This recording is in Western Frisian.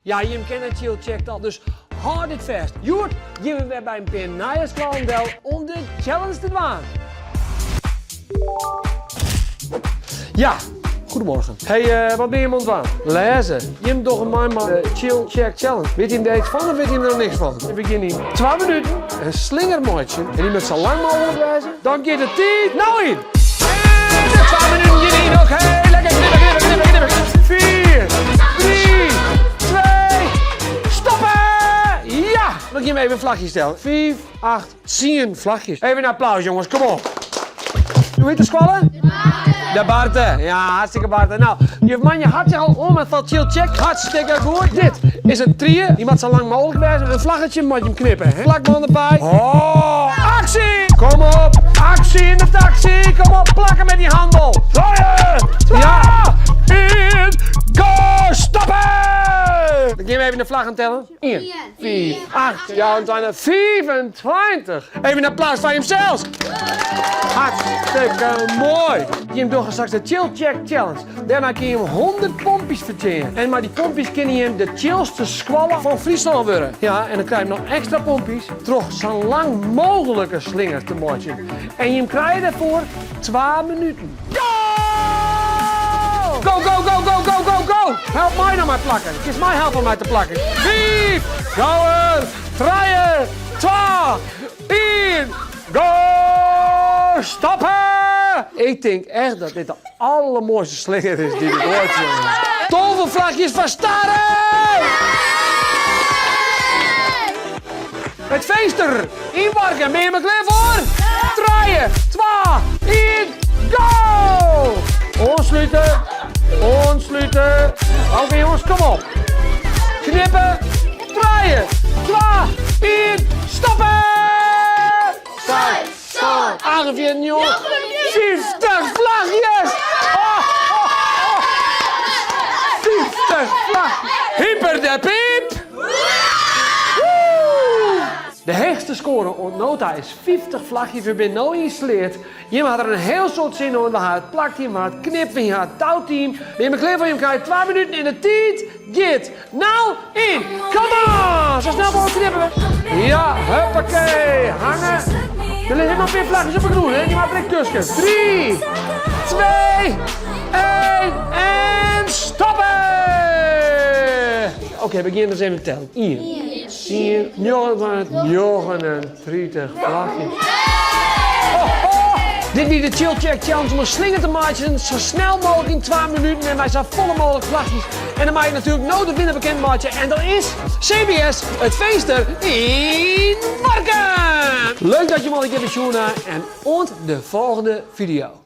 Ja, jim kenne Chill Check al, dus hâld dit fêst. Hjoed gean we wer by in pear nije skoallen del om de challenge te dwaan. Ja, goedemorgen. Hey, wat binne jim oan it dwaan? Lêze. Jim dogge mei mei de Chill Check Challenge. Wit jim dêr iets fan of wit jim der noch niks fan? We gean yn 2 minuten in slinger meitsjen en dy moat sa lang mooglik wêze. Dan giet de tiid no yn! En de 2 minuten gean yn. Oké, lekker knippe, knippe, knippe, knippe. 4, 3, 2, stoppen! Ja! Dan gean we even flachjes tellen. 5, 8, 10 flachjes. Even in applaus jongens, kom op. Hoe hjit de skoalle? De Barte. Ja, hartstikke Barte. Nou, juf Manja hat sich al oanmeld foar Chill Check. Hartstikke goed. Dit is in trie. Dy moat sa lang mooglik wêze. In flaggetsje moat jim knippe. Hè? Plakbân derby. Oh, aksje! Kom op, aksje yn de taksy. Kom op, plakke met dy handel. Ja, ien, go, stoppen! Dan gean we even de flaggen tellen. Ien, 5, 8, 24, 25. Even in applaus foar jimsels. Hartstikke moai. Jim dogge straks de Chill Check Challenge. Dêrmei kinne jim 100 pompjes fertsjinje. En mei dy pompjes kinne jim de chillste skoalle fan Fryslân wurde. Ja, en dan krije jim noch ekstra pompjes troch sa lang mooglike slinger te meitsjen. En jim krije dêrfoar 2 minuten. Go! Go, go, go, go, go, go, go! Help my no mei plakken. Kinst my helpe mei te plakken? 5, 4, 3, 2, 1, go! Stoppe! Ik tink echt dat dit de allermoaiste slinger is dy't ik oait sjoen ha. 12 flachjes foar Starum! It Finster yn Warkum, binne jimme klear foar? Trije, twa, ien, go! Oanslute, oanslute. Oké jongens, kom op. Knippe, trije, twa, ien, stoppe! Seis, sân, 48, njoggen, 50 flachjes! Oh, oh, oh. 50 flachjes. Hyper de piep! De heechste skoare oant no ta is 50 flachjes. We binne no yn Sleat. Jim ha der in hiel soad sin oan. We ha it plakteam, we ha it knip, we ha it touteam. Binne jimme klear foar? Jim krije 2 minuten en de tiid giet no yn. Come on! Sa snel mooglik knippe. Ja, huppakee. Hange. Der lizze noch in pear flachjes op 'e grûn, hè? Dy moatte der ek tusken. 3, 2, 1 en stoppe! Oké, we gean ris even tellen. Ien, tsien, 39 flachjes. Dit wie de Chill Check Challenge om in slinger te meitsjen sa snel mooglik yn 2 minuten en mei sa folle mooglik flachjes. En dan mei ik natuerlik no de winner bekend meitsje en dat is CBS It Finster yn Warkum! Leuk dat jim allegear besjoen ha en oant de folgjende video.